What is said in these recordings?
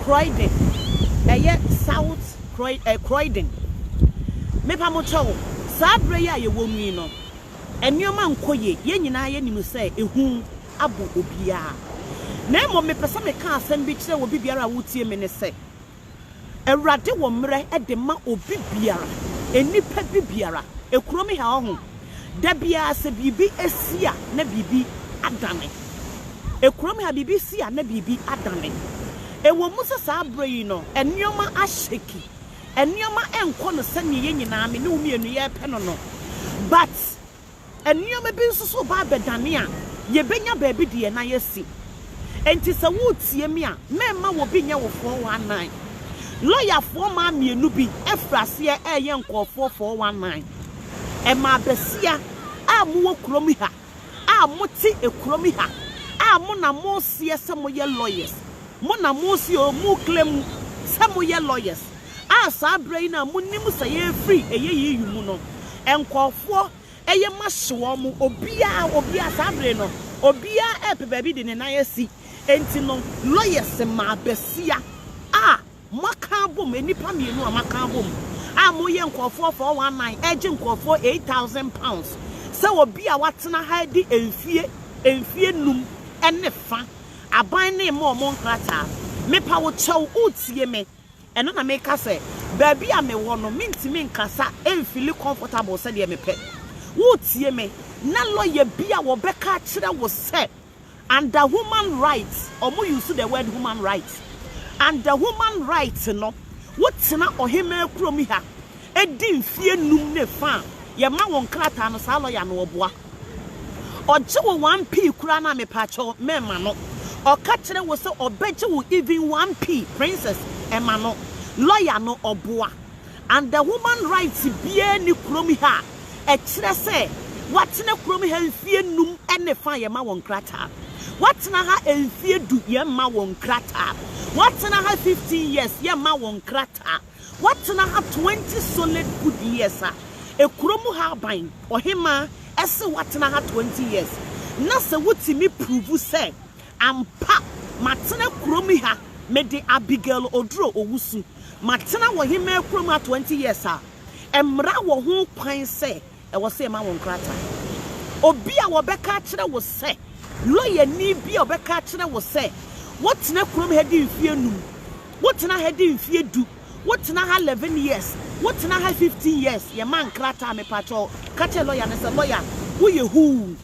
Croydon, ɛyɛ South Croy eh, Croydon. Mepa mo kyɛw, saa berɛ yi a yɛwɔ mu yi no, nneɛma nkɔ yie. Yɛn nyinaa yɛnim sɛ ehu abɔ obiara. Na mmom mepɛ sɛ meka asɛm bi kyerɛ obi biara a wotie me ne sɛ, Awurade wɔ mmerɛ de ma obi biara, nnipa bi biara. Ekurom ha ɔho, da biara sɛ biribi si a na biribi adane. Ekurom ha biribi si a na biribi adane. Ɛwɔ mu sɛ saa berɛ yi no nneɛma ahyɛki, nneɛma nkɔ no sɛdeɛ yɛn nyinaa me ne wo mmienu yɛrepɛ no no, but Nneɛma bi nso so reba abɛdane a, yɛbɛnya baabi de yɛn nan asi. Enti sɛ woretie me a, mɛmma obi nyɛ wo 419. Lɔyafoɔ mmaa mmienu bi afiri aseɛ reyɛ nkurɔfoɔ 419. Mmaa basia a mowɔ kurom ha, a mote kurom ha, a mo na moseɛ sɛ moyɛ lawyers, mo na moseɛ o, moclaim sɛ moyɛ lawyers, a saa berɛ yi no a monim sɛ yɛrefiri ɛyɛ EU mu no, nkurɔfoɔ ɛyɛ ma hye wɔn, obiara, obiara, saa bere no, obiara ɛrepɛ baabi de ne nan asi, enti no, lawyers mmaa basia a moaka abom, nnipa mmienu a moaka abom, a moyɛ nkurɔfoɔ 419, ɛregye nkurɔfoɔ £8,000, sɛ obi a watena ha adi mfie, mfie num ne fa, aban no rema wɔn nkrataa. Mepa wo kyɛw, woretie me? Ɛno na meka sɛ, baabi a mewɔ no, mentumi nkasa mfili comfortable sɛdeɛ mepɛ. Woretie me? Na lawyer bi a wɔbɛka akyerɛ wo sɛ under human rights, wɔn use the word human rights, under human rights no, wotena ɔhemmaa kurom ha di mfeɛ num ne fa a, yɛma wo nkrataa no, saa lawyer no ɔboa. Ɔgye wo 1p koraa no a mepaakyɛw mɛma no. Ɔka kyerɛ wo sɛ ɔbɛgye wo even 1p, princess, ɛma no. Lawyer no ɔboa. And the human rights biara nni kurom ha a ɛkyerɛ sɛ woatena kurom ha mfeɛ num ne fa a yɛma wo nkrataa. Woatena ha mfeɛ du yɛmma wo nkrataa. Woatena ha 15 years yɛmma wo nkrataa. Woatena ha 20 solid good years a, ekuro mu ha aban, ɔhemaa, ɛse woatena ha 20 years, na sɛ wotumi prove sɛ ampa matena kurom ha, mede Abigail Oduro Owusu, matena wɔ hemaa kurom ha 20 years a, mmara wɔ ho kwan sɛ ɛwɔ sɛ yɛma wo nkrataa. Obi a wɔbɛka akyerɛ wo sɛ, lɔyani bi a ɔbɛka akyerɛ wo sɛ wotena kurom ha di mfeɛ num, wotena ha di mfeɛ du, wotena ha 11 years, wotena ha 15 years, yɛma nkrataa, mepakyɛw, ka kyerɛ lɔya no sɛ, lɔya, woyɛ huu.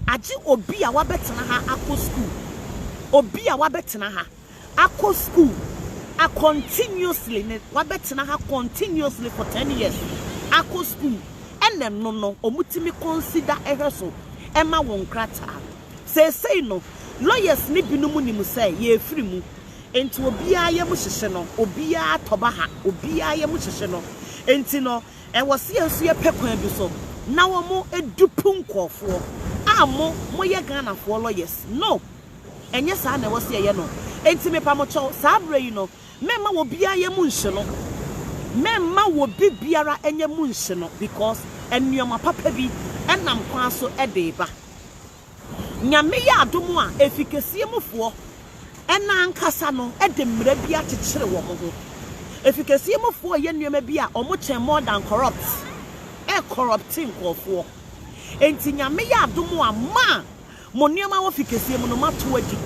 Agye obi a wabɛtena ha akɔ school, obi a wabɛtena ha akɔ school a continuously ne wabɛtena ha continuously for 10 years akɔ school, ɛna ɛno no ɔmotumi consider ɛhwɛ so ɛma wo nkrataa. Seesei no, lawyers ne binom nim sɛ yɛrefiri mu, nti obiara yam hyehye no, obiara tɔba ha, obiara yam hyehye no. Nti no, ɛwɔ sɛ yɛn nso yɛpɛ kwan bi so na wɔn edupu nkurɔfoɔ a mo moyɛ Ghanafoɔ lawyers. No, ɛnyɛ saa na ɛwɔ sɛ yɛyɛ no. Nti mepa mo kyɛw, saa berɛ yi no, mɛmma obiara yam nhye no. Mɛmma obi biara nyɛ mu nhye no because nneɛma papa bi ɛnam kwan so ɛde ba. Nyame yɛ adom a, efi kɛseɛ mufoɔ ɛna ankasa no ɛde mmara bi akyekyere wɔn ho. Efi kɛseɛ mufoɔ yɛ nneɛma bi a wɔn kyɛn more than corrupt, ɛ corrupt nkurɔfoɔ. Nti Nyame yɛ adom a ma mo nneɛma wɔ fi kɛseɛ mu no mato adi.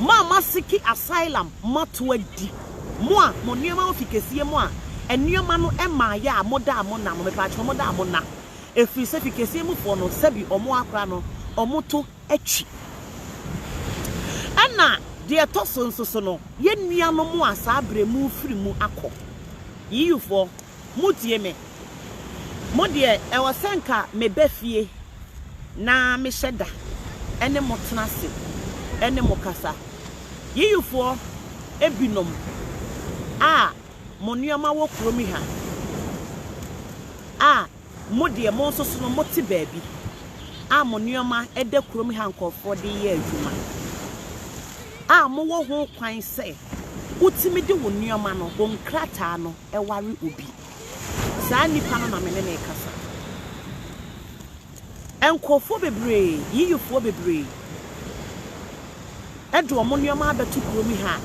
Mo a moaseek asylum moato adi. Mo a mo nneɛma wɔ fi kɛseɛ mu a nneɛma no ɛmaayɛ a moda a mona no, mepaakyɛw moda a mona. Ɛfiri sɛ fi kɛseɛ mufoɔ no sɛbi ɔmo akora no ɔmo to akyi. Ɛna deɛ ɛtɔ so nso so no, yɛn nuanom a saa berɛ mu firi mu akɔ. EU-foɔ, motie me. Mo deɛ ɛwɔ sɛ nka meba fie na mehyɛ da ɛne mo tena ase ɛne mo kasa. EU-foɔ ebinom a mo nneɛma wɔ kurom ha a mo deɛ mo nso so no mote baabi a mo nneɛma ɛda kurom ha nkurɔfoɔ de yɛ adwuma a mowɔ ho kwan sɛ wotumi de wo nneɛma no, wo nkrataa no ɛware obi. Saa nnipa no na me ne ne kasa. Nkurɔfoɔ bebree, EU-foɔ bebree ɛde wɔn nneɛma abɛto kurom ha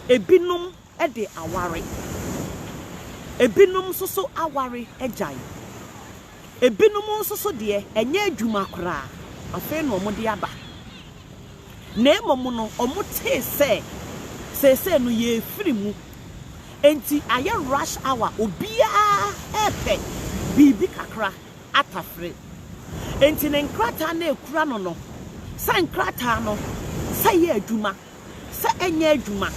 a Ebinom de aware. Ebinom nso so aware agyae. Ebinom nso so deɛ, ɛnyɛ adwuma koraa, afei na wɔde aba. Na mmom no, wɔtee sɛ seesei no yɛrefiri mu, enti ayɛ rush hour, obiara repɛ biribi kakra atafere. Enti ne nkrataa no a ɛkura no no, sɛ nkrataa no, sɛ ɛyɛ adwuma, sɛ ɛnyɛ adwuma,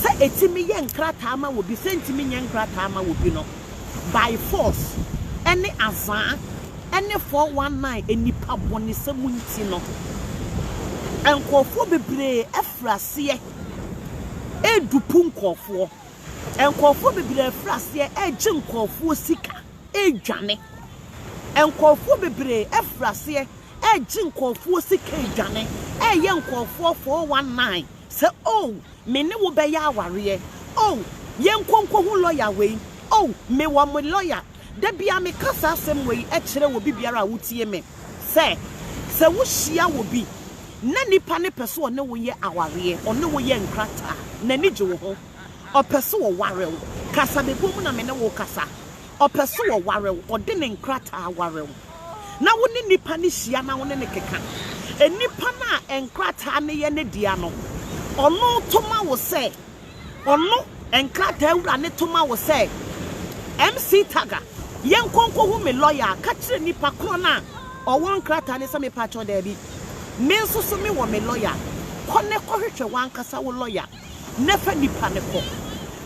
sɛ ɛtumi yɛ nkrataa ma obi, sɛ ɛntumi nyɛ nkrataa ma obi no, by force ne azaa ne 419 nnipa bɔnesɛm nti no, nkurɔfoɔ bebree afiri aseɛ redupu nkurɔfoɔ. Nkurɔfoɔ bebree afiri aseɛ regye nkurɔfoɔ sika redwane. Nkurɔfoɔ bebree afiri aseɛ regye nkurɔfoɔ sika redwane, reyɛ nkurɔfoɔ 419 sɛ oh me ne wo bɛyɛ awareɛ, oh yɛnkɔ nkɔhu lɔya wei, oh mewɔ me lɔya. Da biara meka saa asɛm wei kyerɛ obi biara a wotie me sɛ, sɛ wohyia obi na nipa no pɛ sɛ ɔne wo yɛ awareɛ, ɔne wo yɛ nkrataa, n'ani gye wo ho, ɔpɛ sɛ ɔware wo, kasa bɛbɔ mu na me ne wo kasa, Ɔpɛ sɛ ɔware wo, ɔde ne nkrataa ware wo, na wo ne nipa no hyia na wo ne no keka. Nipa no a nkrataa no yɛ ne dea no, ɔno to ma wo sɛ, ɔno nkrataa wura no to ma wo sɛ, MC Tagger, yɛnkɔ nkɔhu me lɔya a, ka kyerɛ nipa korɔ no a ɔwɔ nkrataa no sɛ mepakyɛw daabi, me nso so mewɔ me lɔya, kɔ na kɔhwehwɛ w'ankasa wo lɔya. na fa nipa no kɔ.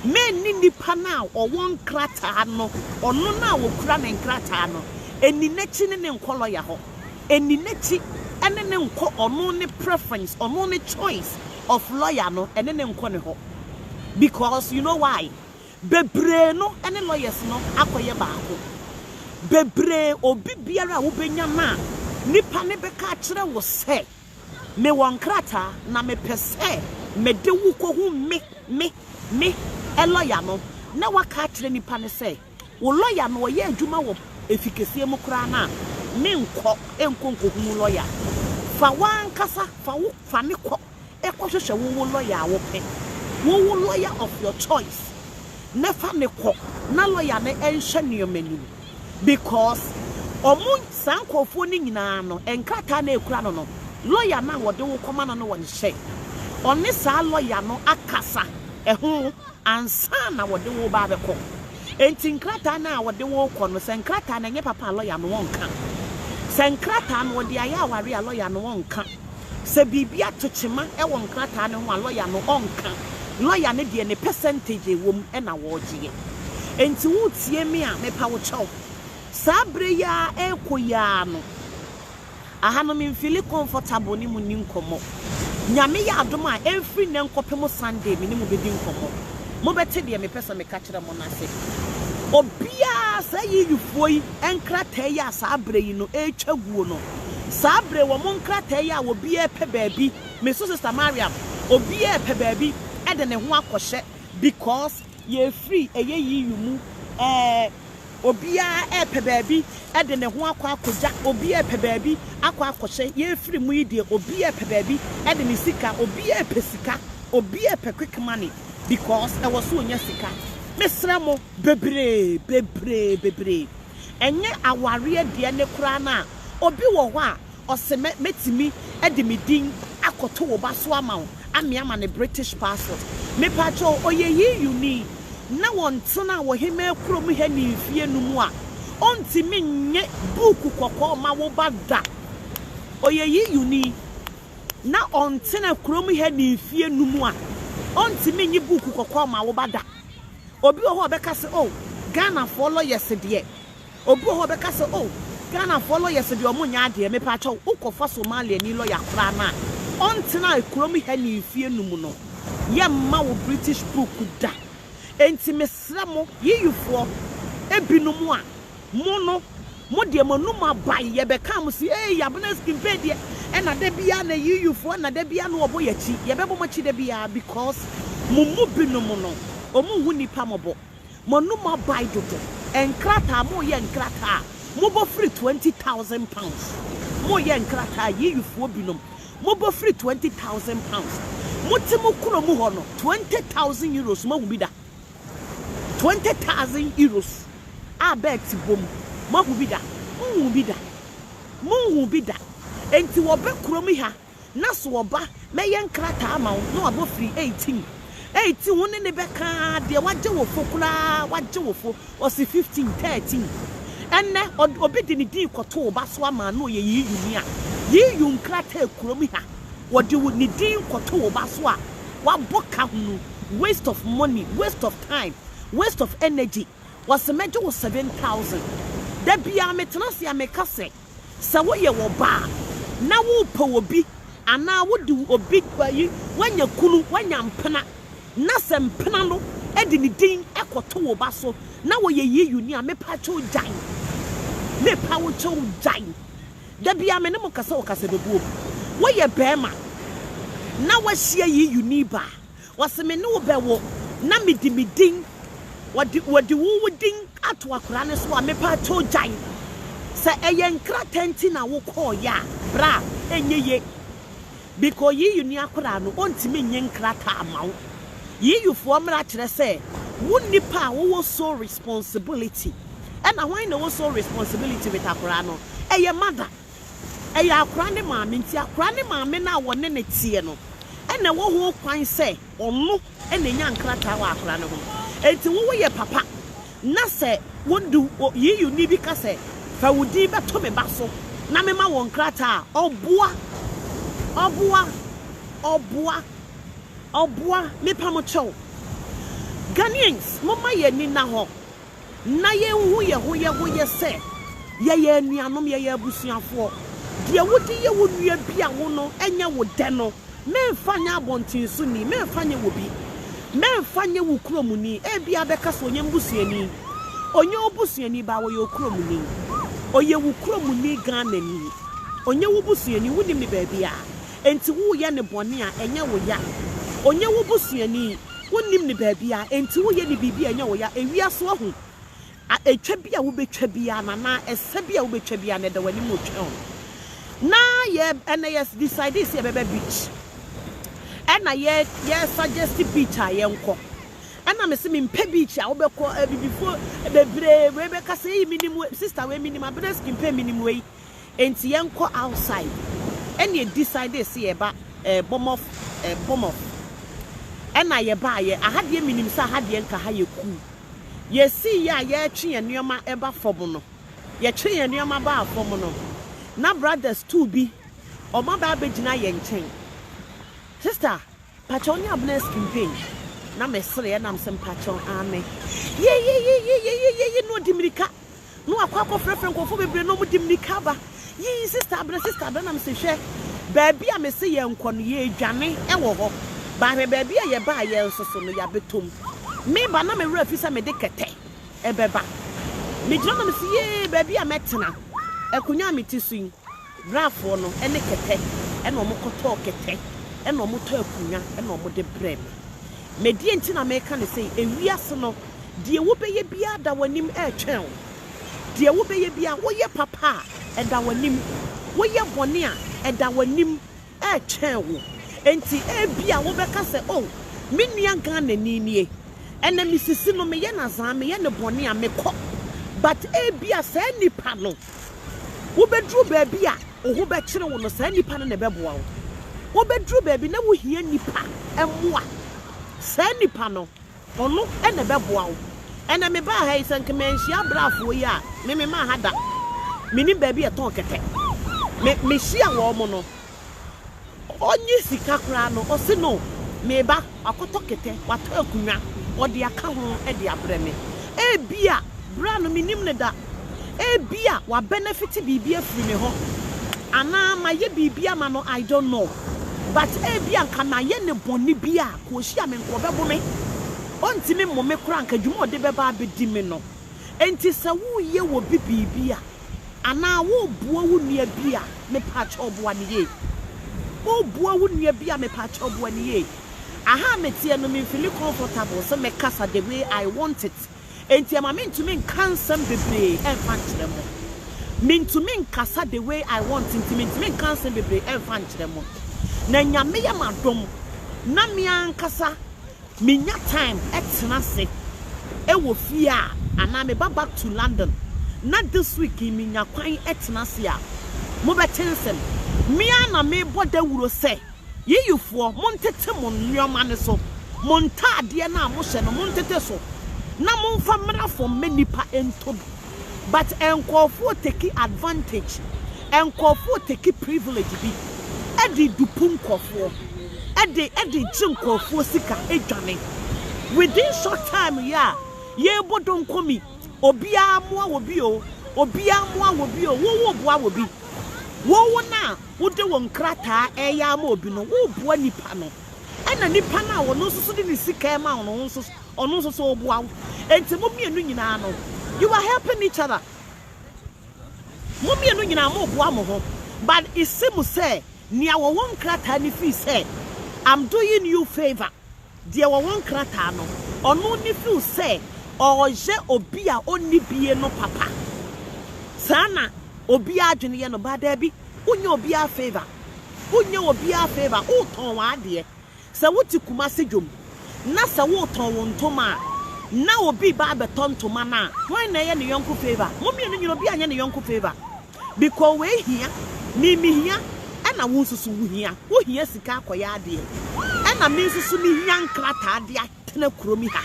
Menni nipa no a ɔwɔ nkrataa no, ɔno no a ɔkura ne nkrataa no, nni n'akyi ne no nkɔ lɔya hɔ. Nni n'akyi ne no nkɔ ɔno ne preference, ɔno ne choice of lɔya no, ɛne no nkɔ ne hɔ. Because you know why? Bebree no ne lawyers no akɔyɛ baako. Bebree, obi biara a wobɛnya no a, nipa no bɛka akyerɛ wo sɛ, Mewɔ nkrataa na mepɛ sɛ mede wo kɔhu me, me, me lɔya no, na woaka akyerɛ nipa no sɛ, wo lɔya no ɔyɛ adwuma wɔ efi kɛseɛ mu koraa no a, menkɔ nkɔ nkɔhunu lɔya. Fa w'ankasa, fa wo, fa me kɔ kɔhwehwɛ wo wo lɔya a wopɛ, wo wo lɔya of your choice, na fa no kɔ na lɔya no nhwɛ nneɛma no mu. Because ɔmo saa nkorɔfoɔ no nyinaa no nkrataa no a ɛkura no no lawyer no a wɔde wo kɔma no no wɔ ne hyɛ ɔne saa lawyer no akasa ɛho ansa na wɔde wo ba abɛkɔ enti nkrataa no a wɔde wo kɔ no sɛ nkrataa no ɛnyɛ papa a lawyer no ɔnka sɛ nkrataa no wɔde ayɛ aware a lawyer no ɔnka Sɛ biribi ato kyema wɔ nkrataa no ho a, lɔya no ɔnka. Lɔya no deɛ ne percentage a ɛwɔ mu na ɔregyeɛ. Enti woretie me a, mepa wo kyɛw. Saa berɛ yi ara ɛrekɔ yi ara no, aha no memfeeli comfortable ne mo nni nkɔmmɔ. Nyame yɛ adom a, ɛmfiri nnɛ nkɔpem Sunday me ne mo bɛdi nkɔmmɔ. Mobɛte deɛ mepɛ sɛ meka kyerɛ mo no ase. Obiara, saa EU-foɔ yi nkrataa yi a saa berɛ yi no ɛretwa guo no, saa berɛ yi wɔn nkrataa yi a obiara repɛ baabi, me so Sister Mariam, obiara repɛ baabi de ne ho akɔhyɛ because yɛrefiri ɛyɛ EU mu, ɛɛ, obiara repɛ baabi de ne ho akɔ akɔgya, obiara repɛ baabi akɔ akɔhyɛ, yɛrefiri mu yi deɛ obiara repɛ baabi de ne sika, obiara repɛ sika, obiara repɛ quick money because ɛwɔ so onya sika. Mesrɛ mo bebree, bebree, bebree. Ɛnyɛ awareɛ deɛ ne koraa no a, obi wɔ hɔ a ɔse mɛ mɛtumi de me din akɔto wo ba so ama wo ame ama no British passport. Mepakyɛw ɔyɛ EU ni na ɔntena ɔhemaa kurom ha ni mfeɛ num a, ɔntumi nye book kɔkɔɔ mma wo ba da. Ɔyɛ EU ni na ɔntena kurom ha ni mfeɛ num a, ɔntumi nye book kɔkɔɔ mma wo ba da. Obi wɔ hɔ a ɔbɛka sɛ oh Ghanafoɔ lawyers deɛ, obi wɔ hɔ a ɔbɛka sɛ oh Ghanafoɔ lawyers deɛ ɔmo nyɛ adeɛ, mepaakyɛw wokɔfa Somaliani lawyer koraa no a ɔntenaa kurom ha nnii mfeɛ num no, yɛmma wo British book da. Enti mesrɛ mo EU-foɔ binom a Mo no, mo deɛ mo anum abae, yɛbɛkaa mo se, Ei, Abena Skimpay deɛ, ɛna da biara na EU foɔ na da biara na wɔbɔ yɛakyi. Yɛbɛbɔ mo akyi da biara because mo mu binom no, wɔn nhu nnipa mmɔbɔ. Mo anum abae dodo. Nkrataa, moyɛ nkrataa a, mobɔ firi £20,000. Moyɛ nkrataa, EU foɔ binom, mobɔ firi £20,000. Mote mo kuro mu hɔ no, €20,000 moahu bi da? €20,000 a bet bom, moahu bi da? Monhuu bi da. Monhuu bi da. Enti wɔbɛ kurom ha na so ɔba mɛyɛ nkrataa ama wo na wabɔ firi 18 18 wo ne ne bɛka ara deɛ wagye wo fo koraa wagye wo fo ɔse 15 13 ɛnɛ obi de ne din kɔto wo ba so ama no ɔyɛ yiyu ni a yiyu nkrataa kurom ha wɔde wo ne din kɔto wo ba so a wabɔ ka hunu. Waste of money, waste of time, waste of energy. Wɔse mɛgye wo 7000. Da biara metena ase a meka sɛ, sɛ woyɛ ɔbaa na wopɛ obi anaa wode obi ayi, woanya kunu, woanya mpena, na sɛ mpena no de ne din kɔto wo ba so na wɔyɛ yiyuni a, mepa kyɛw gyae. Mepa wo kyɛw gyae. Da biara me ne mo kasa wɔ kasabebuo mu. Woyɛ barima na woahyia yiyuni baa, wɔse me ne wo bɛwo na mede me din, wɔde wɔde wo wo din ato akwadaa no so a, mepa kyɛw gyae. Sɛ ɛyɛ nkrataa nti na wokɔɔeɛ a, bra, ɛnyɛ ye. Because yiyuni akwadaa no, ɔntumi nye nkrataa mma wo. Yiyufoɔ mmara kyerɛ sɛ wo nipa a wowɔ sole responsibility. Ɛna hwan na ɛwɔ sole responsibility with akwadaa no? Ɛyɛ mother. Ɛyɛ akwadaa ne maame. Nti akwadaa ne maame no a wɔne no teɛ no, ɛna ɛwɔ ho kwan sɛ ɔno na ɛnya nkrataa wɔ akwadaa no ho. Nti wo woyɛ papa na sɛ wode yiyuni bi ka sɛ fa wo din bɛto me ba so na mema wɔn nkrataa a, ɔboa, ɔboa, ɔboa, ɔboa, mepa mo kyɛw. Ghanaians, momma yɛn ani nna hɔ na yɛnhu yɛn ho yɛn ho yɛ sɛ yɛyɛ anuanom, yɛyɛ abusuafoɔ. Deɛ wode yɛ wo nua bi a wo no nyɛ wo dɛ no, mɛmfa nyɛ abɔntensoni, mɛmfa nyɛ obi, mɛmfa nyɛ wo kuromni. Ebia bɛka sɛ ɔnyɛ m'busuani. Ɔnyɛ wo busuani baa ɔyɛ wo kuromni. Ɔyɛ wo kuromni Ghanani. Ɔnyɛ wo busuani, wonim no baabiara. Enti woreyɛ no bɔne a, ɛnyɛ wo ya. Ɔnyɛ wo busuani, wonnim no baabiara, enti woyɛ no biribi a ɛnyɛ wo ya. Ewiase wahu, a etwa bi a wobɛtwa biara no anaa ɛsɛ bi a wobɛtwa biara no, ɛda w'anim retwɛn wo. Na yɛ, ɛnɛ yɛ decide sɛ yɛbɛba beach. Ɛna yɛ, yɛ suggest beach a yɛnkɔ. Ɛna mese mempɛ beach a wobɛkɔ, abibifoɔ bebree, wei bɛka sɛ, ei menim wei, sister wei menim, Abena Skin Pain menim wei. Enti yɛnkɔ outside. Ɛna yɛ decide se yɛba eh, Bournemouth eh, Bournemouth. Ɛna yɛbaayɛ, aha deɛ menim sɛ aha deɛ nka ha yɛ cool. Yɛsii yɛ a yɛretwe yɛn nneɛma ba fam no, yɛtwe yɛn nneɛma baa fam no, na brothers two bi, wɔn aba abɛgyina yɛn nkyɛn. Sister, pakyɛw ne Abena Skin Pain. Na mesere ɛna mesɛ mpakyɛw aane. Yeyeyeyeyeyeye na ɔdi mirika. Na wakɔ akɔfrɛfrɛ nkurɔfoɔ bebree na wɔde mmirika aba. Yii, sista abrɛ, sista abrɛ, na mese hwɛ, baabi a mese yɛnkɔ no, yɛredwane wɔ hɔ. But hwɛ baabi a yɛbaeɛ nso so no, yɛabɛtɔ mu. Meba na me werɛ afi sɛ mede kɛtɛ bɛba. Megyina hɔ na mese, yee, baabi a mɛtena, akonnwa a mete so yi, braafoɔ no ne kɛtɛ na wɔkɔtɔɔ kɛtɛ na wɔtɔɔ akonnwa na wɔde brɛɛ me. Me deɛ nti na meka no sei, ewiase no, Deɛ wobɛyɛ biara da w'anim retwɛn wo. Deɛ wobɛyɛ biara, woyɛ papa a, ɛda w'anim. Woyɛ bɔne a, ɛda w'anim retwɛn wo. Enti ebia wobɛka sɛ, 'Oh, me nua Ghanani nie. Ɛnnɛ mesisi no, meyɛ no azaa, meyɛ no bɔne a, mekɔ. But ebia saa nipa no, wobɛduru baabi a wo ho bɛkyere wo no, saa nipa no na ɛbɛboa wo. Wobɛduru baabi na wohia nipa mmoa, saa nipa no, Ɔno na ɛbɛboa wo. Ɛnɛ mebaa ha yi, sɛ nka manhyia abraafoɔ yi a, me memmaa ha da. Mennim baabi a ɛtɔn kɛtɛ. Me mehyia wɔn no, ɔnnye sika koraa no, ɔse no, meba, wakɔtɔ kɛtɛ, watɔ akonnwa, ɔde aka ho de abrɛ me. Ebia bra no mennim no da. Ebia wabɛnɛfete biribi afiri me hɔ, anaa mayɛ biribi ama no, I don't know. But ebia nka mayɛ no bɔne bi a, nka ɔhyia me nka ɔbɛbo me. Ɔntumi mmo me koraa nka dwuma a ɔde bɛba abɛdi me no. Enti sɛ woreyɛ obi biribi a, anaa woreboa wo nua bi a, mepaakyɛw boa no yie. Woreboa wo nua bi a, mepaakyɛw boa no yie. Aha a meteɛ no, memfili comfortable sɛ mɛkasa the way I want it. Enti ɛma mentumi nka nsɛm bebree mfa nkyerɛ mo. Mentumi nkasa the way I want nti mentumi nka nsɛm bebree mfa nkyerɛ mo. Na Nyame yɛ m'adom. na me ankasa menya time tena ase wɔ fie a, anaa meba back to London na this week yi menya kwan tena ase a, mobɛte nsɛm. Me ara na mebɔ dawuro sɛ, Yiyifoɔ, montete mo nneɛma no so, mo ntaadeɛ no a mohyɛ no, montete so, na momfa mmra fam ma nnipa ntɔ bi. But nkurɔfoɔ take advantage, nkurɔfoɔ take privilege bi de dupu nkurɔfoɔ, de de gye nkurɔfoɔ sika dwane. Within short time yi a yɛrebɔ donkomi, obiara mmoa wɔ bi o, obiara mmoa wɔ bi o, wo woboa wɔ bi. Wo wo no a wode wo nkrataa reyɛ ama obi no, woreboa nipa no. Ɛna nipa no a ɔno nso so de ne sika rema wo no, wo nso ɔno nso so ɔreboa wo. Enti mo mmienu nyinaa no, you are helping each other. Mo mmienu nyinaa moreboa mo ho. But it seems sɛ nea wɔwɔ nkrataa no feel sɛ I'm doing you favour. Deɛ wɔwɔ nkrataa no, ɔno ne feel sɛ ɔreyɛ obi a ɔnni bie no papa. Saa na obiara adwene yɛ no, but daabi, wonyɛ obiara favour. Wonyɛ obiara favour, woretɔn w'adeɛ. Sɛ wote Kumasi dwom na sɛ woretɔn wo ntoma a, na obi reba abɛtɔ ntoma no a, hwan na ɛyɛ ne yɔnko favour? Mo mmienu nyina obiara nyɛ ne yɔnko favour. Because wei hia, me mehia, ɛna wo nso so wohia. Wohia sika akɔyɛ adeɛ, ɛna me nso so mehia nkrataa de atena kurom ha.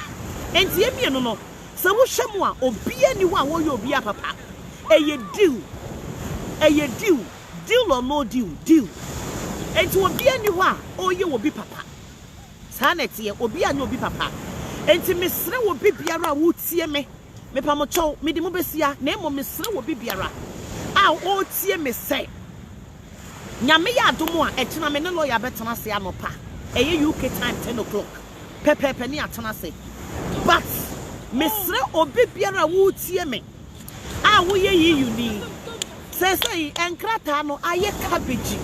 Enti yɛn mmienu no, sɛ wohwɛ mu a, obiara nni hɔ a ɔreyɛ obiara papa. Ɛyɛ deal, ɛyɛ deal. Deal or no deal, deal. Enti obiara nni hɔ a ɔreyɛ obi papa. Saa na ɛteɛ, obiara nyɛ obi papa. Enti mesrɛ obi biara a woretie me, mepa mo kyɛw, mede mo bɛsia, na mmom mesrɛ obi biara a ɔretie me sɛ, Nyame yɛ adom a, ɛkyena me ne lɔya bɛtena ase anɔpa, ɛyɛ UK time ten o'clock pɛpɛɛpɛ ne yɛatena ase. But mesrɛ obi biara a woretie me a woyɛ EU ni, Seesei nkrataa no ayɛ cabbage,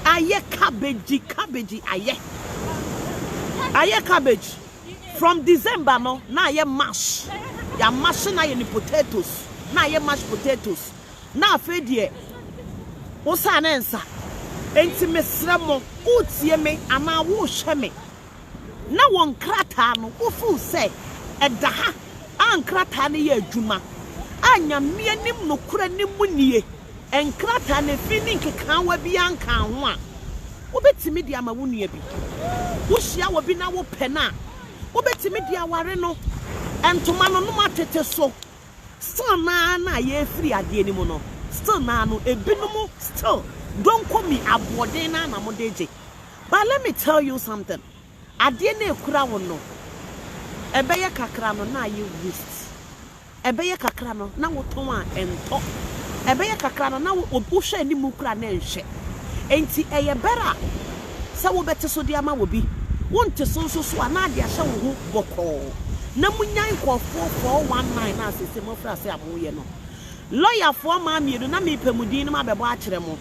ayɛ cabbage, cabbage ayɛ, ayɛ cabbage. From December no na ayɛ mash, yɛamashe no ayɛ no potatoes, na ayɛ mash potatoes. Na afei deɛ wosaa ne nsa. Enti mesrɛ mo, woretie me anaa worehwɛ me na wɔ nkrataa no wo feel sɛ ɛda ha a nkrataa no yɛ adwuma a Nyame anim nokorɛ no mu nie nkrataa no efi ne nkekaawa biara nkaa ho a wobɛtumi de ama wo nua bi. Wo hyia obi na wo pɛ no a wobɛtumi de aware no. Ntoma no nom atete so still naa na yɛfiri adeɛ no mu no still naa no ebinom still donkomi aboɔden naa na mode gye. But let me tell you something, adeɛ no a ɛkura wo no, ɛbɛyɛ kakra no na ayɛ waste. Ɛbɛyɛ kakra no na wotɔn a ɛntɔ. Ɛbɛyɛ kakra no na wohwɛ anim koraa na ɛnhwɛ. Enti ɛyɛ better sɛ wobɛte so de ama obi. Wonte so nso so a na ade ahyɛ wo ho bɔkɔɔ. Na monyae nkurɔfoɔ 419 no a seesei moafiri ase a moreyɛ no. Lɔyafoɔ mmaa mmienu na mepɛ mo din no mabɛbɔ akyerɛ mo.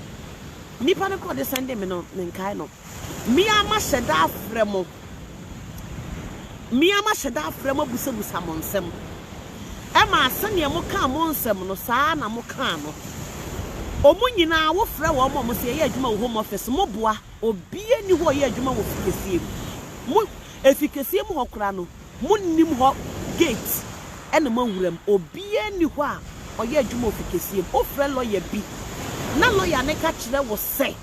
Nipa no kora ɔde sɛnde me no, menkae no. Me ara mahyɛ da afrɛ mo. Me ara mahyɛ da afrɛ mo abusabusa mo nsɛm. Ɛma sɛdeɛ mokaa mo nsɛm no, saa ara na mokaa no. Wɔn nyinaa, wofrɛ wɔn ma wɔn sɛ yɛyɛ adwuma wɔ Home Office, moboa. Obiara nni hɔ a ɔyɛ adwuma wɔ fi kɛseɛ mu. Mo, efi kɛseɛ mu hɔ koraa no, Monnim hɔ gate na moawura mu. Obiara nni hɔ a ɔyɛ adwuma wɔ fi kɛseɛ mu. Wofrɛ lɔya bi na lɔya no ka kyerɛ wo sɛ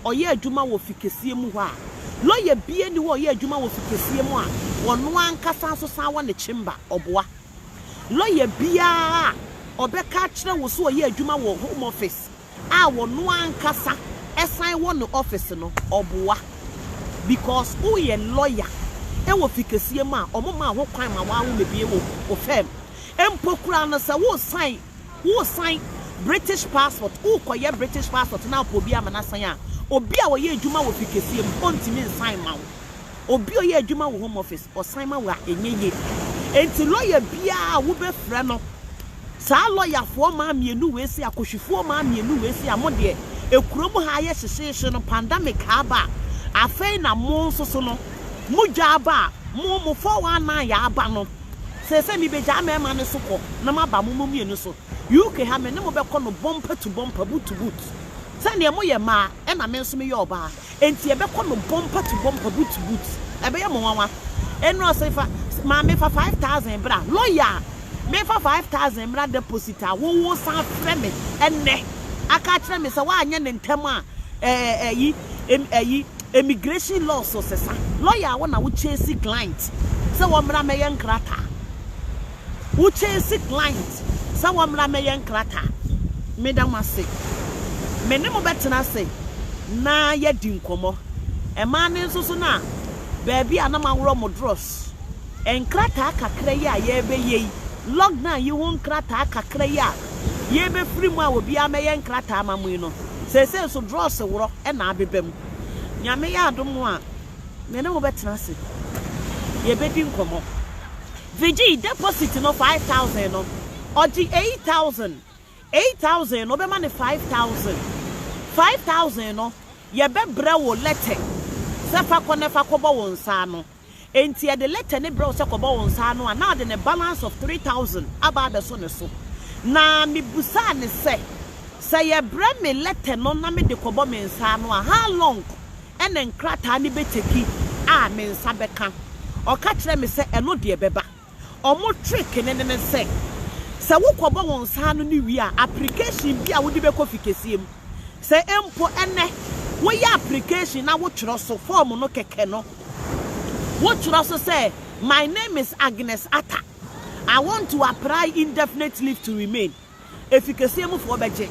ɔyɛ adwuma wɔ fi kɛseɛ mu hɔ a, lɔya biara nni hɔ a ɔyɛ adwuma wɔ fi kɛseɛ mu a ɔno ankasa nso san wɔ ne chamber. Ɔboa. Lɔya biara a ɔbɛka akyerɛ wo sɛ ɔyɛ adwuma wɔ Home Office a ɔno ankasa san wɔ ne office no ɔboa because woyɛ lawyer wɔ fi kɛseɛ mu a ɔmo maa ho kwan ma waa wo mebie wo wo firm mpo koraa no sɛ wo sign wo sign British passport wo kɔ yɛ British passport na wopɛ obi ama no asan a obi a ɔyɛ adwuma wɔ fi kɛseɛ mu ɔntumi nsan ma wo. Obi a ɔyɛ adwuma wɔ home office, ɔsan ma wo a, ɛnyɛ yie. Enti lɔya biara a wobɛfrɛ no, saa lɔyafoɔ mmaa mmienu wei sei, akɔhwifoɔ mmaa mmienu wei sei a mo deɛ, ekurom ha ayɛ hyehyeehye no, pandemic aba a, afei na mo nso so no, mo dwa aba a, mo, mo 419 aba no, seesei mebɛgyaa mmarima no so kɔ na maba mo mo mmienu so. UK ha, me ne mo bɛkɔ no bumper to bumper, boot to boot. Sɛdeɛ moyɛ mmaa ɛna me nso meyɛ ɔbaa, enti yɛbɛkɔ no bumper to bumper, boot to boot. Ɛbɛyɛ mo nwanwa. Ɛnna ɔse fa, maame fa 5,000 bra. Lawyer a, memfa 5,000 mmra deposit a, wo wo san frɛ me ɛnnɛ aka akyerɛ me sɛ woanyɛ no ntɛm a, ɛɛ ɛyi, ɛyi, immigration laws sesa. Lawyer a wo na wo chase client sɛ wɔmmra mmɛyɛ nkrataa. Wo chase client sɛ wɔmmra mmɛyɛ nkrataa. Meda mo ase. Me ne mo bɛtena ase na yɛadi nkɔmmɔ. Mmaa no nso so no a, baabi a na moaworɔ mo drɔs, nkrataa kakra yi a yɛrebɛyɛ yi, lockdown yi ho nkrataa kakra yi a yɛrebɛfiri mu a obiara mmɛyɛ nkrataa ma mo yi no, seesei nso drɔs worɔ na abeba mu. Nyame yɛ adom a, me ne mo bɛtena ase, yɛbɛdi nkɔmmɔ. Veggie deposit no 5,000 no, ɔgye 8,000. 8,000 no, wobɛma no 5,000. 5,000 no, yɛbɛbrɛ wo letter sɛ fa kɔ na fa kɔbɔ wo nsa ano. Enti yɛde letter no brɛ wo sɛ kɔbɔ wo nsa ano a, na ɔde ne balance of 3,000 aba abɛso ne so. Na mebusaa no sɛ, sɛ yɛbrɛ me letter no na mede kɔbɔ me nsa ano a, how long na nkrataa no bɛteki a me nsa bɛka? Ɔka kyerɛɛ me sɛ ɛno deɛ ɛbɛba. Wɔn trick no ne sɛ, sɛ wokɔbɔ wo nsa ano no wie a, application bi a wode bɛkɔ fi kɛseɛ mu, sɛ mpo ɛnnɛ woyɛ application na wotwerɛ so, form no kɛkɛ no, wotwerɛ so sɛ, My name is Agnes Atta, I want to apply indefinite leave to remain. Efi kɛseɛ mu foɔ bɛgye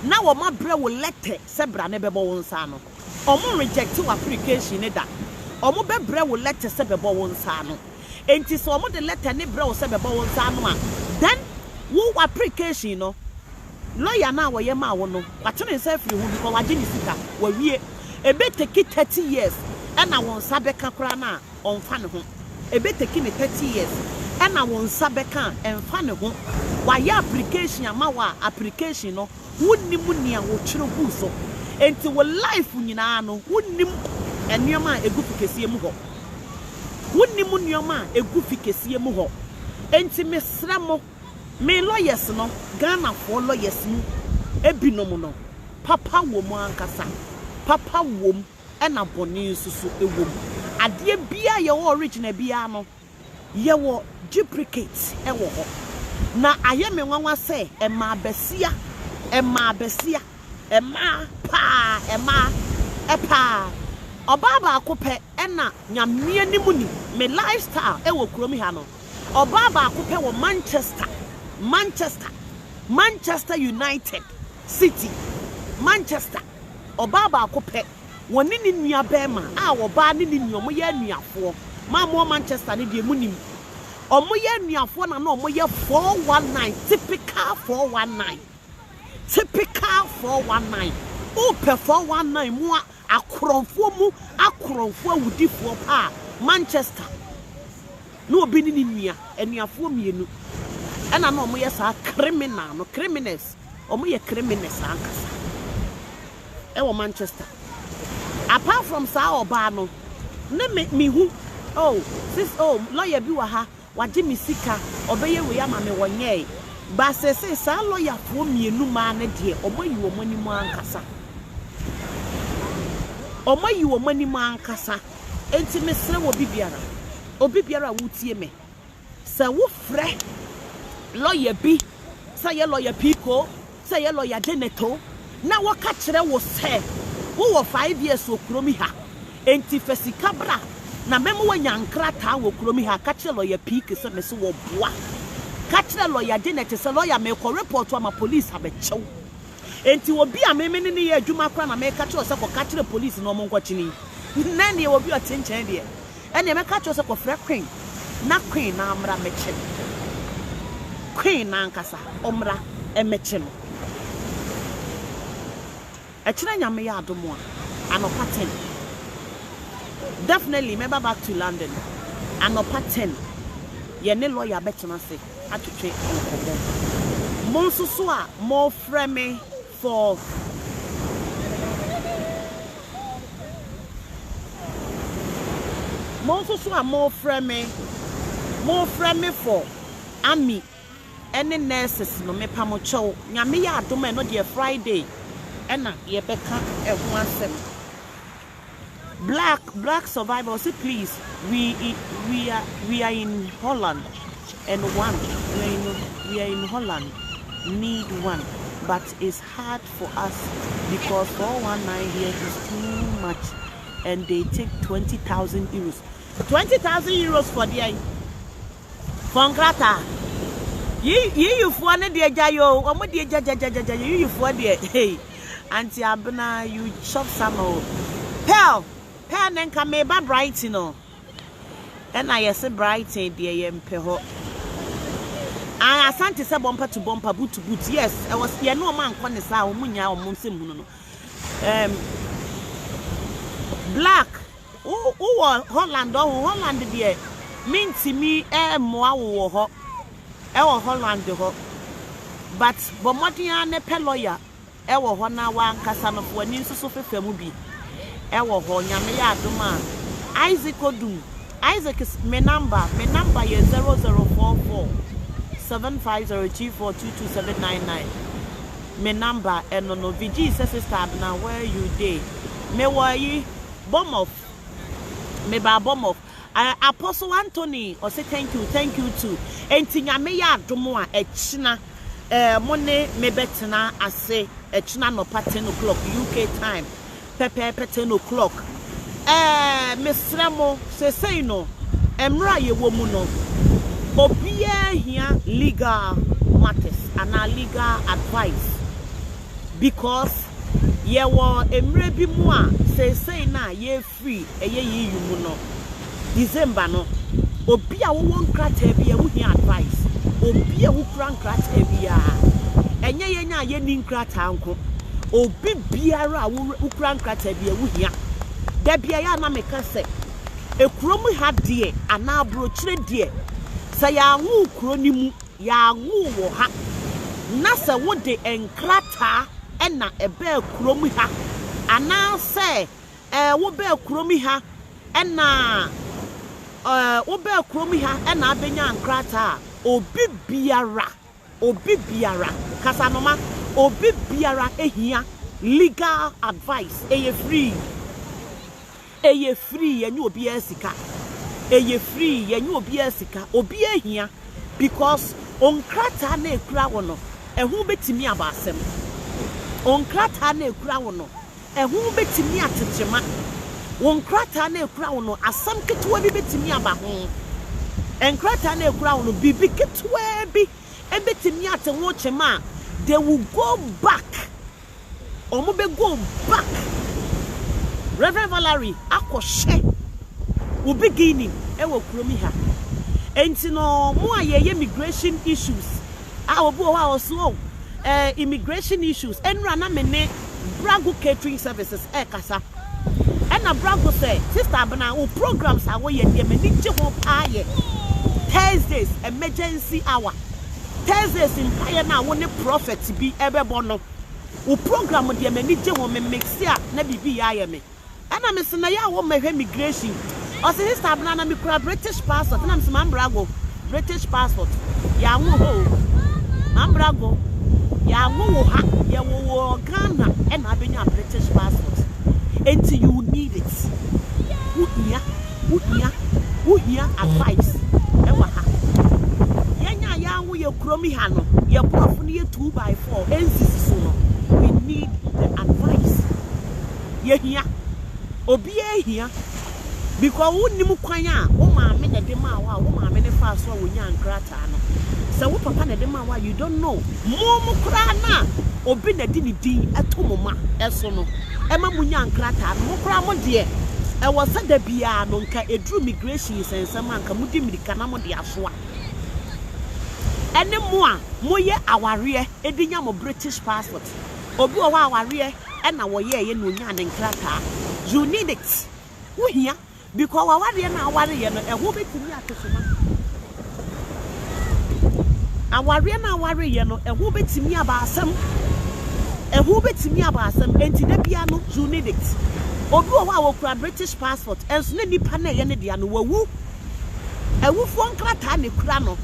na wɔn abrɛ wo letter sɛ bra ne bɛbɔ wo nsa ano. Wɔn reject wo application no da. Wɔn bɛbrɛ wo letter sɛ bɛbɔ wo nsa ano. Enti sɛ wɔn de letter no brɛ wo sɛ bɛbɔ wo nsa ano a, then wo application no, lawyer no a wɔyɛ maa wo no, watwe ne nsa afiri ho because wagye ne sika, wawie. Ɛbɛ take 30 years ɛna wo nsa bɛka koraa no a, ɔmfa ne ho. Ɛbɛteki no 30 years ɛna wo nsa bɛka a, ɛmfa ne ho. Wayɛ application ama wo a, application no, wonnim nea wotwerɛ guu so. Enti wo life nyinaa no, wonnim nneɛma a ɛgu fi kɛseɛ mu hɔ. Wonnim nneɛma a ɛgu fi kɛseɛ mu hɔ. Enti mesrɛ mo, me lawyers no, Ghanafoɔ lawyers mu binom no, papa wɔ mu ankasa. Papa wɔ mu. Ɛna bɔne nso so wɔ mu. Adeɛ biara a yɛwɔ original biara no, yɛwɔ duplicate wɔ hɔ. Na ayɛ me nwanwa sɛ ɛmaa basia, ɛmaa basia, ɛmaa paa, ɛmaa paa. Ɔbaa baako pɛ ɛna Nyame anim ni, me lifestyle wɔ kurom ha no, ɔbaa baako pɛ wɔ Manchester, Manchester, Manchester United City, Manchester. Ɔbaa baako pɛ, wɔne ne nua barima a ɔbaa ne ne nua, wɔyɛ anuafoɔ. Maa mowɔ Manchester no deɛ monim. Wɔyɛ anuafoɔ na na wɔyɛ 419, typical 419, typical 419. Wopɛ 419 mu a, akorɔmfoɔ mu akorɔmfoɔ awudifoɔ paa, Manchester. Na obi ne ne nua, anuafoɔ mmienu, ɛna na wɔyɛ saa criminal no, criminals. Ɔmo yɛ criminals ankasa ɛwɔ Manchester. Apart from saa ɔbaa no ne me me hu oh sis oh lawyer bi wɔ ha wagye me sika ɔbɛyɛ wei ama me wɔnyɛe but seesei saa lawyer foɔ mmienu maa no deɛ ɔmo ayi wɔn anim ankasa. Ɔmo ayi wɔn anim ankasa. Enti mesrɛ wɔ obi biara obi biara a wotie me. Sɛ wofrɛ lɔya bi, sɛ ɛyɛ lɔya Pico, sɛ ɛyɛ lɔya Janet o, na wɔka kyerɛ wo sɛ wowɔ 5 years wɔ kurom ha, enti fa sika bra na mɛma woanya nkrataa wɔ kurom ha, ka kyerɛ lɔya Pico sɛ mese wɔboa. Ka kyerɛ lɔya Janet sɛ lɔya merekɔ report ama police abɛkyɛ wo. Enti obi a me me ne no yɛ adwuma koraa na meka kyerɛ wo sɛ kɔka kyerɛ police na wɔnkɔkye no yi, na ɛnneɛ obi a ɔte nkyɛn deɛ, Ɛneɛ mɛka akyerɛ wo sɛ kɔfrɛ Queen na Queen no ara mmra mmɛkye no. Queen no ankasa ɔmmra mmɛkye no. Ɛkyena Nyame yɛ adom a, anɔpa ten, definitely mɛba back to London anɔpa ten, yɛne lawyer bɛtena ase atwetwe nkɔmmɔ. Mo nso so a mofrɛ me for Mo nso so a mofrɛ me, mofrɛ me for army ne nurses no, mepa mo kyɛw, Nyame yɛ adom a ɛno deɛ Friday. ɛna yɛbɛka ɛho asɛm. Black Black Survivor ɔse please we we are we are in Holland and one we are in we are in Holland need one but it's hard for us because 419 here is too much and they take 20,000 euros. 20,000 euros for deɛn? For nkrataa. Yiyifoɔ no deɛ gya yoo, wɔn deɛ gyagyagyagyagya yiyifoɔ deɛ hey. Auntie Abena you chop some o. Pearl, Pearl ne nka meba Brighton o. Ɛna yɛse Brighton deɛ yɛmpɛ hɔ. Ah, Asante sɛ bumper to bumper, boot to boot. Yes, ɛwɔ yɛne wɔn ankɔ ne saa, wɔn nyaa wɔn nsɛm hunu no. Black, wo wɔ Holland ɔho, Holland deɛ mentumi mmoa wo wɔ hɔ, ɛwɔ Holland hɔ. But bɔ mmɔden ara ne pɛ lawyer ɛwɔ hɔ na w'ankasa no fo w'ani nso so fefa mu bi ɛwɔ hɔ. Nyame yɛ adom a, Isaac Odum, Isaac me number, me number yɛ 0044 7502422799. Me number ɛno no. Vigee sɛ sister Abena where you dey? Me wɔ ayi Bournemouth, me baa Bournemouth. Apostle Anthony ɔse thank you, thank you too. Enti Nyame yɛ adom a ɛkyena eh, mo ne me bɛtena ase ɛkyena anɔpa 10 o'clock UK time pɛpɛɛpɛ 10 o'clock. Eh, mesrɛ mo, seesei no, mmerɛ a yɛwɔ mu no, obiara hia legal matters anaa legal advice because yɛwɔ mmerɛ bi mu a seesei no a yɛfiri ɛyɛ EU mu no, December no, obi a wowɔ nkrataa bi a wohia advice, obi a wokura nkrataa biara, ɛnyɛ yɛn a yɛnni nkrataa nko, obi biara a wokura nkrataa bi a wohia. Da bia yɛ a na meka sɛ, ekurom ha deɛ anaa aburokyire deɛ, sɛ yɛanwo kuro no mu, yɛanwo wɔ ha, na sɛ wode nkrataa ɛna ɛbɛɛ kurom ha, anaasɛ wobɛɛ kurom ha ɛna wobɛɛ kurom ha ɛna abɛnya nkrataa a, obi biara, obi biara, kasanoma, obi biara ehia legal advice. Ɛyɛ free. Ɛyɛ free, yɛnyɛ obiara sika. Ɛyɛ free, yɛnyɛ obiara sika. Obiara hia because nkrataa na ekura wo no, ɛho bɛtumi aba asɛm. Nkrataa na ekura wo no, ɛho bɛtumi atekyema. Wo nkrataa na ekura wo no, asɛm ketewa bi bɛtumi aba ho. Nkrataa na ekura wo no, biribi ketewa bi ebɛtumi ate ho kyema a, they will go back. Ɔmo bɛ go back. Reverend Valerie akɔhyɛ wo beginning ɛwɔ kurom ha. Enti no mo a yɛyɛ immigration issues a, obi wɔ hɔ a ɔso o immigration issues, ɛnura na me ne Brago Catering Services ɛkasa, ɛna Brago sɛ, "Sister Abena, wo programs a wɔyɛ deɛ, m'ani gye ho paa yɛ Thursdays emergency hour, Thursdays mpaeɛ no a wo ne prophet bi ɛbɛbɔ no, wo program deɛ, m'ani gye ho. Me mix a na biribi yɛ ayɛ me." Ɛna me sɛ na yɛ a wɔmmɛhwɛ migration. Ɔsɛ, "Sister Abena, na mekura British passport." Na mesɛ, "Mambrago, British passport yɛanwo hɔ o. Mambrago, yɛanwo wo ha, yɛwɔ wɔ Ghana ɛna abɛnya British passport. Enti you need it. Wohia, wohia, wohia advice ɛwɔ ha. Yɛnya a yɛanwo yɛ kurom ha no, yɛ borɔfo no yɛ 2 by 4 ɛnsisi so no, we need the advice. Yɛhia, obiara hia because wonnim kwan a wo maame na ɛde maa wo a wo maame ne faa so a wonya nkrataa no. Sɛ wo papa na ɛde maa wo a, you don't know. Mo mo koraa na obi na de ne din ɛto mo ma ɛso no ɛma mo nya nkrataa no, mo koraa mo deɛ ɛwɔ sɛ da biara no nka ɛduru migration nsɛnsɛm a, nka modi mmirika na mode asoa. Ɛne mo a moyɛ awareɛ ɛde nya mo British passport, obi wɔ hɔ a awareɛ ɛna wɔyɛɛyɛ na onya ne nkrataa, you need it. Wohia because wawareɛ no a awareyɛ no, ɛho bɛtumi ate so ma awareɛ no a awareyɛ no, ɛho bɛtumi aba asɛm, ɛho bɛtumi aba asɛm. Enti da bia no you need it. Obi wɔ hɔ a wɔkura British passport, ɛnso ne nipa no a ɛyɛ ne dea no wawu. Awufoɔ nkrataa na ekura no,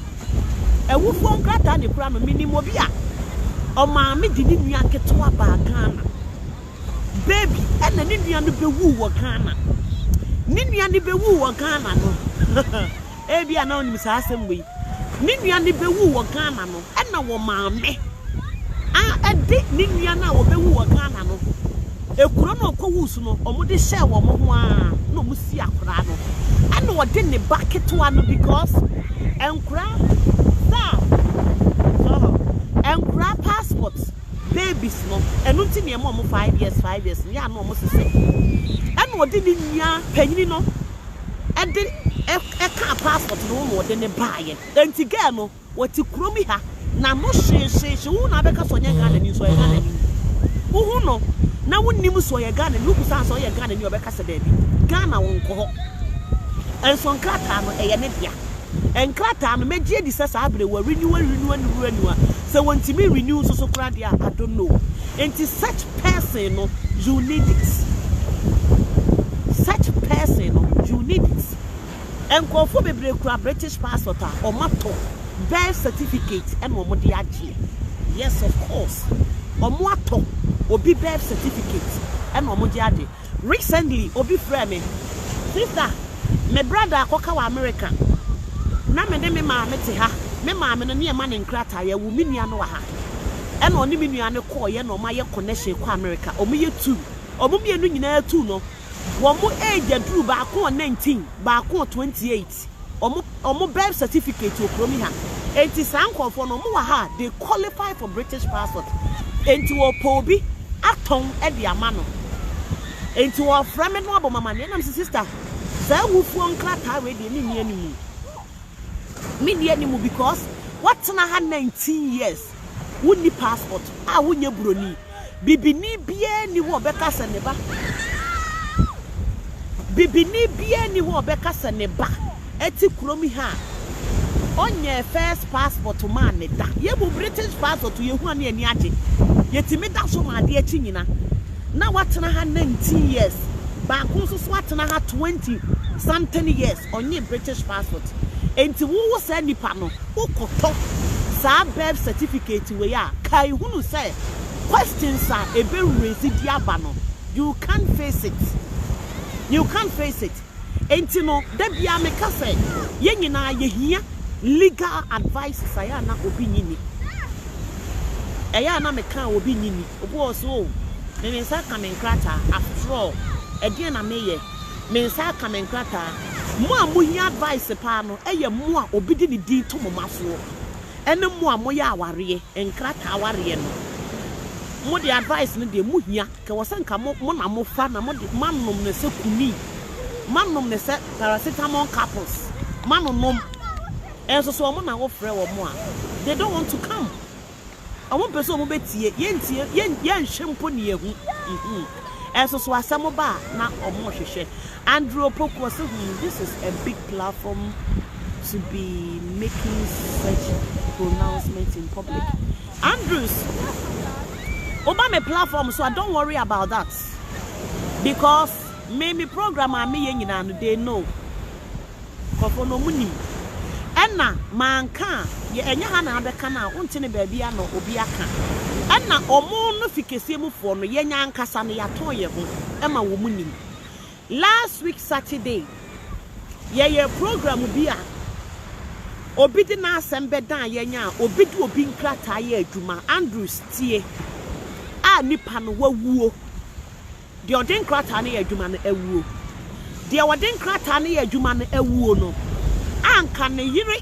awufoɔ nkrataa na ekura no. Minim obi a ɔmaame de ne nua ketewa baa Ghana. Baby ɛna ne nua no bɛwuu wɔ Ghana. Ne nua no bɛwuu wɔ Ghana no, ebia na wonim saa asɛm wei. Ne nua no bɛwuu wɔ Ghana no, ɛna wɔ maame a ɛde ne nua no a wɔbɛwu wɔ Ghana no, ekuro no ɔkɔwuu so no, wɔde hyɛɛ wɔn ho ara na wɔn si akwadaa no. Ɛna ɔde ne ba ketewa no because nkwadaa saa nkwadaa passport babies no, ɛno nti na ɛma wɔn 5 years 5 years no yɛ ano wɔn sesɛ. Ɛna ɔde ne nua panyini no ɛde ɛka passport no ho na ɔde ne baayɛ. Nti girl no wɔte kurom yi ha na no hyeehyehye wo na abɛka sɛ ɔnyɛ Ghana ni nso ɔyɛ Ghana ni. Wohu no na wonim sɛ ɔyɛ Ghana ni, wobusa sɛ ɔyɛ Ghana ni, ɔbɛka sɛ daabi, Ghana wɔn nkɔ hɔ. Nso nkrataa no ɛyɛ ne dea. Nkrataa no mɛgye adi sɛ saa abere wɔ renew, renew, renew, renew a sɛ wɔntumi renew nso so koraa deɛ a, I don't know. Nti such person no, you need it. Such person no, you need it. Nkurɔfoɔ bebree kura British passport a wɔn atɔ birth certificate ɛna wɔn de agye. Yes, of course, wɔn atɔ obi birth certificate ɛna wɔn de agye. Recently obi frɛ me, "Sister, me brother akɔka wɔ America na me ne me maame te ha. Me maame no ne ɛma ne nkrataa yɛwo me nua no wɔ ha, ɛna ɔne me nua no kɔɔyɛ na wɔn ayɛ connection kɔ America. Wɔn yɛ two, wɔn mmienu nyinaa two no, wɔn age aduru, baako wɔ 19, baako wɔ 28. Wɔn birth certificate wɔ kurom ha. Eti saa nkurɔfoɔ no, wɔn wɔ ha, they qualify for British passport. Enti wɔpɛ obi atɔn de ama no. Enti wɔfrɛ me no abɔ mama ne ɛnam sɛ, "Sister, saa awufoɔ nkrataa wei deɛ, menni anim, menni anim because wɔtena ha 19 years, wonni passport a wonyɛ buroni. Bibini biara ni hɔ a ɔbɛka sɛ ne ba, bibini biara ni hɔ a ɔbɛka sɛ ne ba ɛte kurom ha a ɔnyɛ first passport maa ne da. Yɛbu British passport, yɛhu a ne ani agye, yɛtumi da so ma adeɛ akyi nyina na watena ha 19 years, baako nso so atena ha 20 something years, ɔnye British passport. Enti wowo saa nipa no, wokɔtɔ saa birth certificate wei a, kae hunu sɛ questions a ebe raise di aba no, you can't face it, you can't face it. Enti no da bia meka sɛ yɛn nyinaa yɛhia legal advice. Ayɛ a na obi nyi ni, ɛyɛ a na meka a obi nyi ni. Obi wɔ so, o me nsa ka me nkrataa, after all ɛdeɛn na meyɛ? Me nsa aka me nkrataa. Mo a mohia advice paa no ɛyɛ mo a obi de ne din to mo ma soɔ, ɛne mo a moyɛ awareɛ nkrataa awareɛ no. Mo de advice no deɛ mohia kɛ wɔ sɛ nka mo na mofa na mo de moanom no sɛ kuni, moanom no sɛ paracetamol capsules, moanonom. Ɛnso so ɔmo na wofrɛ wɔn a, they don't want to come. Ɔmo mpɛ sɛ ɔmo bɛtie yɛntie yɛn yɛnhwɛ mpo ne yɛhu. Ɛnso so asɛm ba a na ɔmo hwehwɛ. Andrew Opoku ɔsɛ, This is a big platform to be making such pronouncement in public." Andrews, oba me platform so I don't worry about that because me program a meyɛ nyinaa no, they know. Nkurɔfoɔ no ɔmo nim. Ɛna manka a yɛ ɛnyɛ ha na abɛka no a wonte ne baabi a na obi aka. Ɛna ɔmo no fi kɛseɛ mufoɔ no, yɛnya ankasa no, yɛatɔn yɛn ho ɛma wɔn nim. Last week Saturday yɛyɛ program bi a obi de n'asɛm bɛdan yɛn a obi de obi nkrataa yɛ adwuma. Andrews, tie a nipa no wawuo. Deɛ ɔde nkrataa no yɛ adwuma no awuo. Deɛ ɔde nkrataa no yɛ adwuma no awuo no, anka ne yere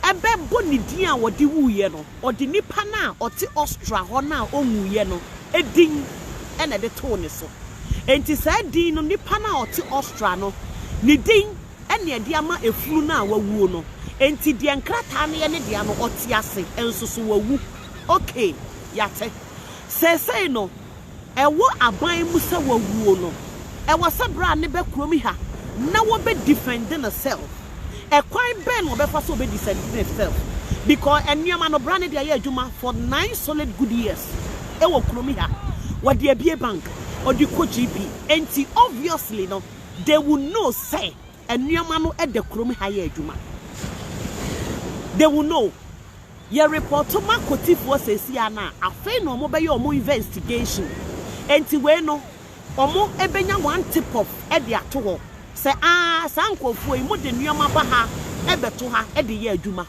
ɛbɛbɔ ne din a wɔde wuiɛ no, ɔde nipa no a ɔte Austria hɔ no a ɔnwuiɛ no edin ɛna ɛde too ne so. Nti saa din no, nipa no a ɔte Austria no ne din ɛna ɛde ama efunu no a wawuo no. Nti deɛ nkrataa no yɛ ne deɛ no, ɔte ase nso so wawu. Okay, yate. Seesei no ɛwɔ aban mu sɛ wawuo no, ɛwɔ sɛ bere a ne bɛ kurom ha na wɔbɛ defend ne self. Ɛkwan bɛn na wɔbɛfa so wɔbɛ defend ne self? Because nneɛma no bra ne de ayɛ adwuma for 9 solid good years ɛwɔ kurom ha, wɔde abie bank, ɔde kɔ GP. Nti obviously no, they will know sɛ nneɛma no ɛda kurom ha yɛ adwuma. They will know. Yɛ report ma kotifoɔ sɛsi ana afei na wɔn bɛyɛ wɔn investigation. Enti wei no, wɔn bɛnya one tip off de ato hɔ sɛ aa saa nkorɔfoɔ yi mode nnoɔma ba ha bɛto ha de yɛ adwuma.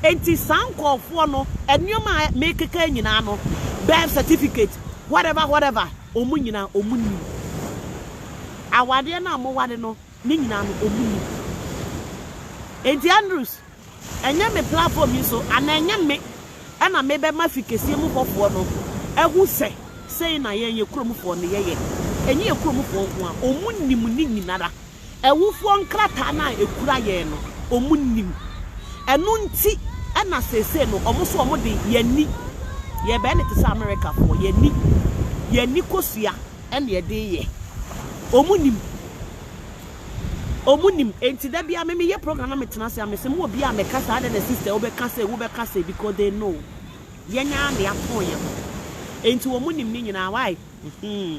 Enti saa nkorɔfoɔ no nnoɔma a mekeka yi nyinaa no, birth certificate, whatever whatever, wɔn nyinaa wɔn nim. Awadeɛ no a moware no ne nyinaa no wɔn nim. Enti Andrews, ɛnyɛ me platform yi so anaa ɛnyɛ me na mebɛma fi kɛseɛ mu hɔfoɔ no ahu sɛ sei na yɛn yɛ kuromfoɔ no yɛyɛ. Ɛnyɛ yɛ kuromfoɔ nko ara, wɔn nim ne nyinara. Awufoɔ nkrataa no a ɛkura yɛn no, wɔn nim. Ɛno nti na seesei no wɔn nso wɔn de yɛn ani, yɛbɛyɛ no te sɛ Amerikafoɔ, yɛn ani, yɛn ani kosua na yɛde reyɛ. Wɔn nim. Ɔmo nim enti da biara me meyɛ program na me tena ase a mese mo obiara mɛka sɛ adɛn na sister wo bɛka sei wo bɛka sei because they know yɛn ara na yɛatɔn yɛn ho enti ɔmo nim ne nyinaa why hmm.